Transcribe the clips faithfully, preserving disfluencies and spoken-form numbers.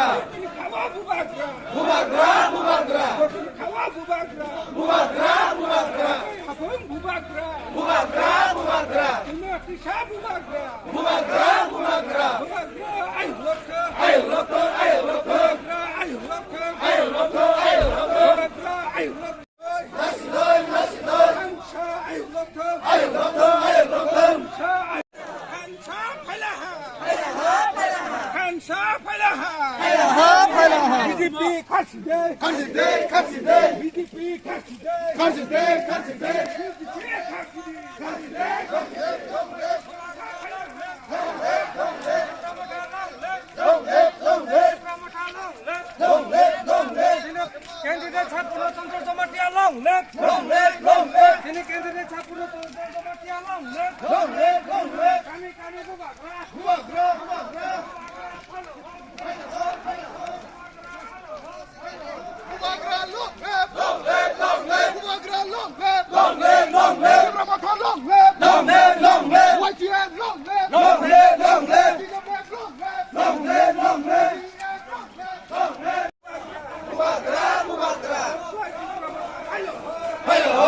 Bubagra, bubagra. Bubagra, bubagra. Bubagra, bubagra. Bubagra, bubagra. Bubagra, bubagra. Bubagra, bubagra. Bubagra, bubagra. Bubagra, ayuk lokthung. Ayuk lokthung, ayuk lokthung. Bubagra, ayuk lokthung. Ayuk lokthung, ayuk lokthung. Bubagra, ayuk lokthung. Nasidoi, nasidoi. Thansa ayuk lokthung. Ayuk lokthung, ayuk lokthung. Thansa ayuk, thansa phaila ha. Phaila ha, phaila ha. Thansa phaila ha. Phaila ha, phaila ha. B J P kharsi de. Kharsi de, kharsi de. B J P kharsi de. Kharsi de, kharsi de. B J P kharsi de. Kharsi de, kharsi de. Long live, long live. Long live, long live. Long live, long live. Candidate Sir Purno Chandra Jamatia, long live. Long live, long live. Candidate Sir Purno Chandra Jamatia, long live. Long live, long live. Kami, kami, bubagra. Bubagra, bubagra. Bubagra long live! Long live, long live! Bubagra long live! Long live, long live! Tipra Motha long live! Long live, long live! Y T F long live! Long live, long live! T W F long live! Long live, long live! Bubagra, bubagra! Hello, hello!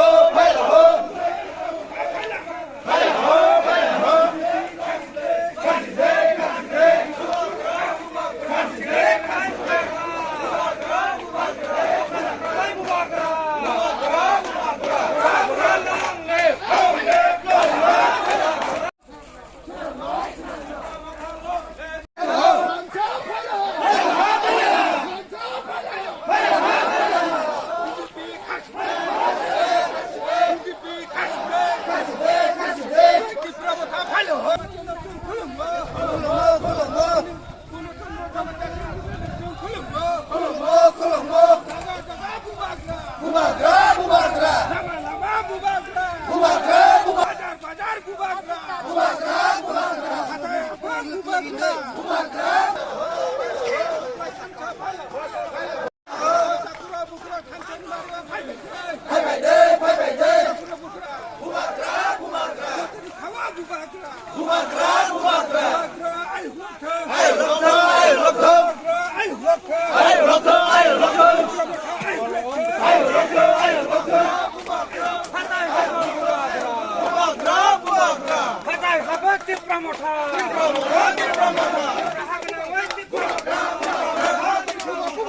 Bubagra, bubagra. Bubagra, bubagra. Bubagra, bubagra. Bubagra. Phaibai de, phaibai de. Bubagra, bubagra. Bubagra, bubagra. Bubagra, bubagra. Bubagra, ayuk lokthung. Ayuk lokthung, ayuk lokthung. Bubagra, ayuk lokthung. Ayuk lokthung, ayuk lokthung. Ayuk lokthung, ayuk lokthung. Bubagra, bubagra. Hatai habo Tipra Motha. Tipra Motha, Tipra Motha. Tipra Motha, Tipra Motha.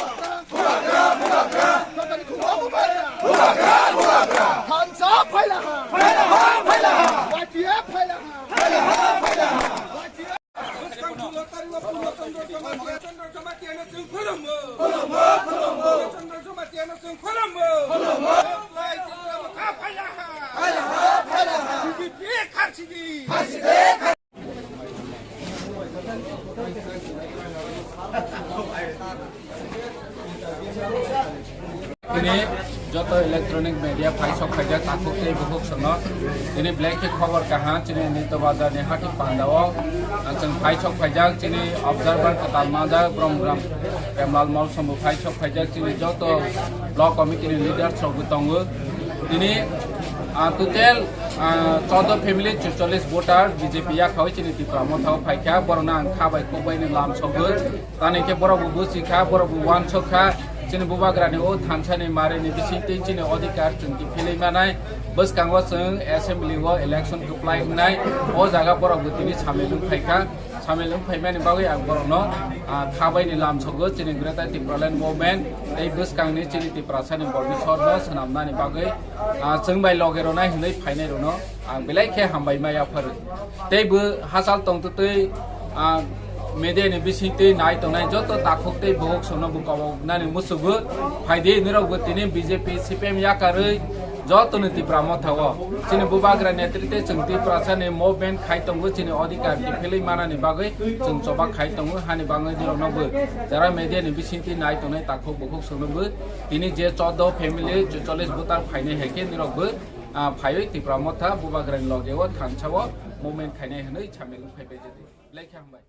Bubagra, bubagra. Thansa phaila ha. Phaila ha, phaila ha. Watia phaila ha. Phaila ha, phaila ha. Watia. Bwskang Chulotari o Purno Chandra Jamatia, Chandra Jamatia no chwng khulumo. Khulumo, khulumo. Chandra Jamatia no chwng khulumo. Khulumo. Lai Tipra Motha phaila ha. Phaila ha, phaila ha. B J P kharsidi. Kharsidi. Tini joto electronic media phai sok phaijak takhuk tei bukhuk sono. Tini belai khe khobor kaham, chini Nito Bazar ni hati panda o, ah, chwng phai sok phaijak, chini observer kwtal manjak, Brom Gram Kemlal Molsom bo phai sok phaijak, chini joto block committee ni leaders rok bo tongo. Tini, ah, total, ah, chordo family, chuchollis voter B J P yakhao chini Tipra Motha o phaikha, borokno ang kha bai kok bai ni lam sogwi. Tani khe borok bo buchi kha, borok bo uansuk kha, chini bubagra ni o thansa ni mari ni bisingtwi chini odhikar chwng kiphilwi manai. Bwskango chwng assembly o election kwplai wngnai, o jaga borok bo tini samil wng phaikha. Samil wng phaimani bagwi ang borokno, ah, kha bai ni lam sogwi chini Greater Tipraland Movement tei bwskangni chini Tiprasani Borbisorno swnamnani bagwi, ah, chwng bai loge rwnai hwnwi phainai rwno ang belai khe hambai ma yapharo. Tei bo hachal tongtwtwi, ah, media ni bisingtwi nai tongnai joto takhuk tei bukhuk sono bo koboknani musugo phaidi, nirok bo tini B J P C P M yakarwi Joto ni Tipra Motha o chini bubagra netritwe chwng Tiprasa ni movement khai tongo, chini odhikar kiphilwi manani bagwi chwng choba khai tongo, hani bagwi nirokno bo jara media ni bisingtwi nai tongnai takhuk bukhuk songno bo tini je chordo family, chuchollis voter phainai hai khe nirok bo, ah, phaiwi Tipra Motha bubagra ni loge o thansa o movement khainai hwnwi samil wng phaibai jodi. Belai khe hambai.